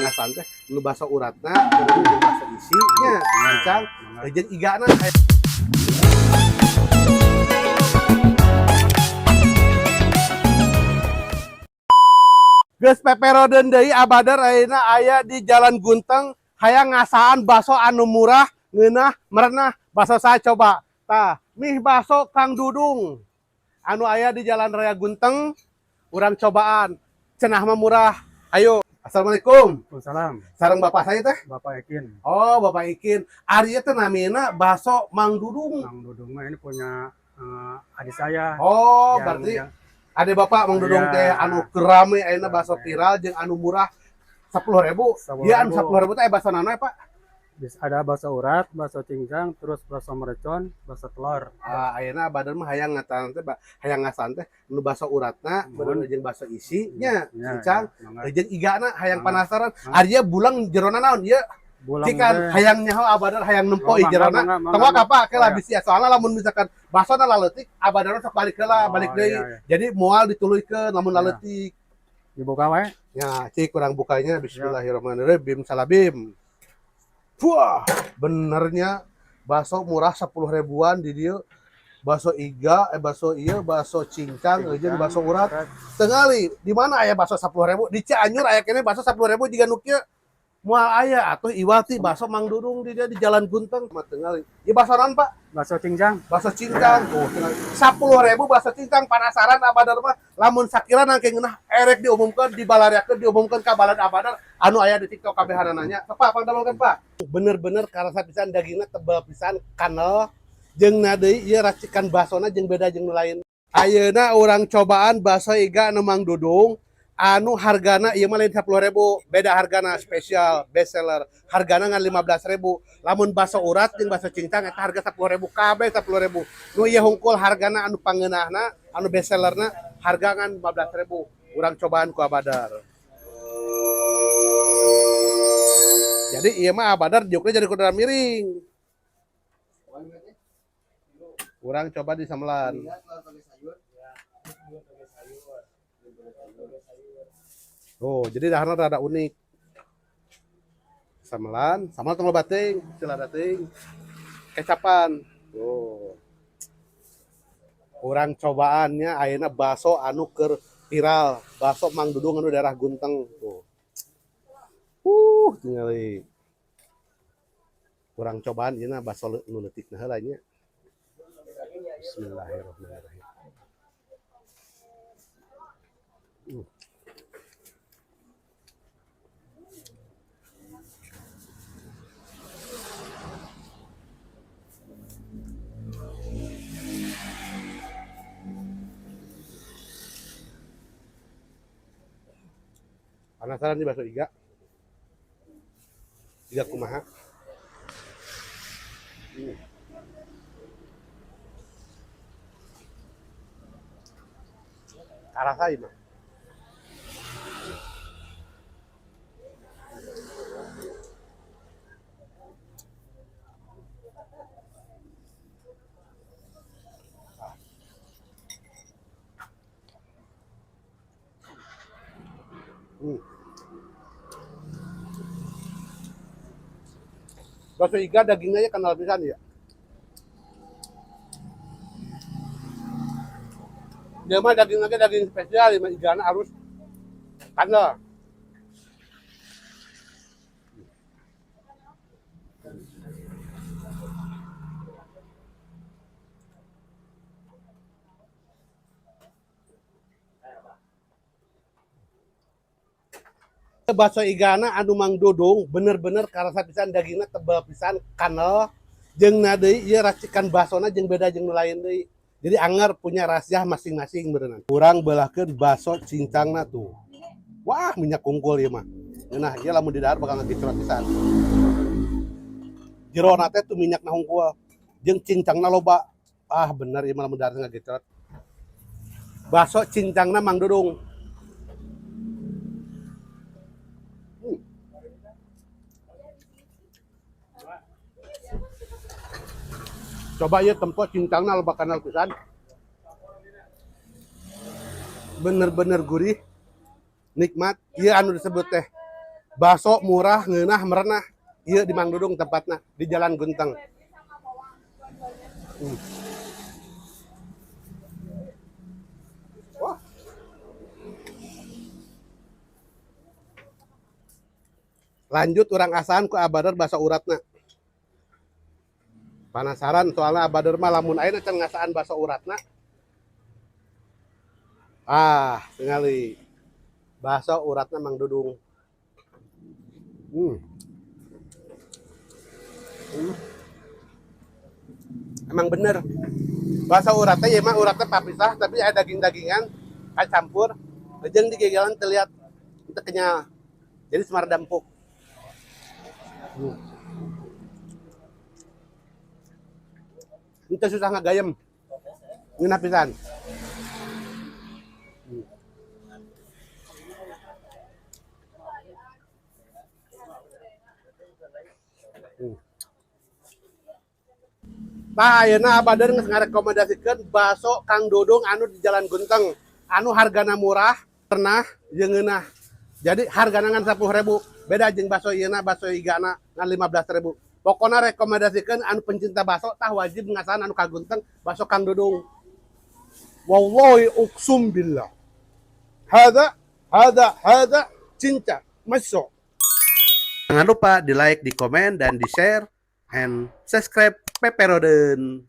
ngasaan teh nu baso uratna, terus jeung baso isinya, cincang, jeung igana. Geus peperodeun deui Abadar ayeuna aya di Jalan Gunteng hayang ngasaan baso anu murah, ngeunah, merenah. Baso saya coba. Tah, mie baso Kang Dudung. Anu aya di Jalan Raya Gunteng, urang cobaan. Cenah mah murah. Ayo. Assalamualaikum. Waalaikumsalam. Sareng bapak saya teh? Bapak Ekin. Oh, Bapak Ikin. Ari teh namina baso Mang Dudung. Mang Dudung mah ini punya adik saya. Oh, Yang- berarti yang- ada Bapak Mang Dudung Iya. teh anu kerame ayeuna baso Rame. Viral jeung anu murah 10.000. Dia anu 10.000. 10.000 teh baso nano ya, Pak? Ada bakso urat, bakso cincang, terus bakso mercon, bakso telur. Ah, ayeuna badan mah hayang ngataan teh hayang ngasaan teh nu baso uratna, Mohon. bener jeung baso isinya, Ya, cincang, ya, mangga. jeung igana hayang Mangga. penasaran. Mangga. Ari bulang jerona naon ieu? Bulang Cikan teh. hayang nyaho Abadar hayang nempo Oh, mangga, jerona. mangga, mangga, Tong mangga. apa ke lah Oh, iya. bisi soalna lamun misalkan basona laleutik Abadar sok balik heula, Oh, balik deui. iya, iya. Jadi moal dituluykeun lamun Iya. laleutik. Dibuka wae. Ya, cik kurang bukanya bismillahirrahmanirrahim bim salabim. Wah, benernya bakso murah 10 ribuan di dieu. Bakso iga, bakso iya, bakso cincang, jeung bakso urat. Tengali, di mana aya bakso 10.000? Di Cianjur aya keneh bakso 10.000 jiga nu kieu. Moal aya atuh iwati bakso Mang Dudung di dieu di Jalan Gunteng mah tengali. Ieu bakso naon, Pak? Bakso cincang. Bakso cincang. Tuh, tingali. 10.000 bakso cincang penasaran Abadar mah lamun sakira nangke ngeunah erek diumumkeun dibalariakeun diumumkeun ka balad Abadar anu aya di TikTok kabehanana nya. Pak, pangdamelkeun, Pak. Bener-bener karasa pisan dagingna tebal pisan kanel jeung na deui ieu racikan basona jeung beda jeung nu lain. Ayeuna urang cobaan bakso iga nu Mang Dudung anu hargana ieu mah lain 10.000, beda hargana spesial best seller. Hargana ngan 15.000. Lamun bakso urat jeung bakso cincang eta harga 10.000 kabeh 10.000. Nu ieu hungkul hargana anu pangeunahna anu best sellerna harga ngan 15.000. Urang cobaan ku Abadar. Jadi ieu mah Abadar diukna jadi kudara miring. Urang coba di samelan. Oh, jadi daharna rada unik. Samelan, samelan tong loba teuing, celada teuing. Kecapan. Oh. Urang cobaannya ayeuna bakso anu keur viral, bakso Mang Dudung anu daerah Gunteng tuh. Tingali. Urang cobaan ieu bakso nu leutikna heula nya. Bismillahirrahmanirrahim. Penasaran nih bakso iga. Iga kumaha? Karasa ieu mah. Bakso iga dagingnya kenal pisan ya. Dia mah daging lagi daging spesial, ya, igana harus kandel. Bakso igana anu Mang Dudung bener-bener karasa pisan dagingna tebal pisan kanel jeung na deui ieu racikan basona jeung beda jeung nu lain deui. Jadi anger punya rahasia masing-masing berenang. Kurang belahkeun bakso cincangna tuh. Wah, minyak kungkul ieu mah. Nah, ieu lamun didahar bakal ngagecrot pisan. Jerona teh tuh minyakna hungkul jeung cincangna loba. Ah, bener ieu mah lamun didahar ngagecrot. Bakso cincangna Mang Dudung. Coba ya tempo cincangna loba kanal pisan. Bener-bener gurih, nikmat. Ieu anu disebut teh Bakso murah, ngeunah, merenah. Ieu di Mang Dudung tempatna di Jalan Gunteng. Wah. Lanjut urang asaan ku Abadar bakso uratna. Penasaran soalnya Abadar mah lamun ayeuna can ngasaan bakso uratna. Ah, tingali. Bakso uratna Mang Dudung. Emang bener. Bakso uratnya ya emang uratnya papisah tapi ada daging-dagingan campur. Jeung digegelan terlihat itu kenyal. Jadi semar dampuk. Itu susah ngagayem. Ngeunah pisan. Tah ayeuna Abadar geus ngarekomendasikeun bakso Kang Dudung anu di Jalan Gunteng. Anu hargana murah, pernah jeung ngeunah. Jadi hargana ngan 10.000, beda jeung bakso ieuna, bakso igana ngan 15.000. Pokona rekomendasikeun anu pencinta bakso tah wajib ngasaan anu ka Gunteng bakso Kang Dudung. Wallahi uqsum billah. Hada hada hada cinta masuk. Jangan lupa di like, di komen, dan di share, and subscribe Peperoden.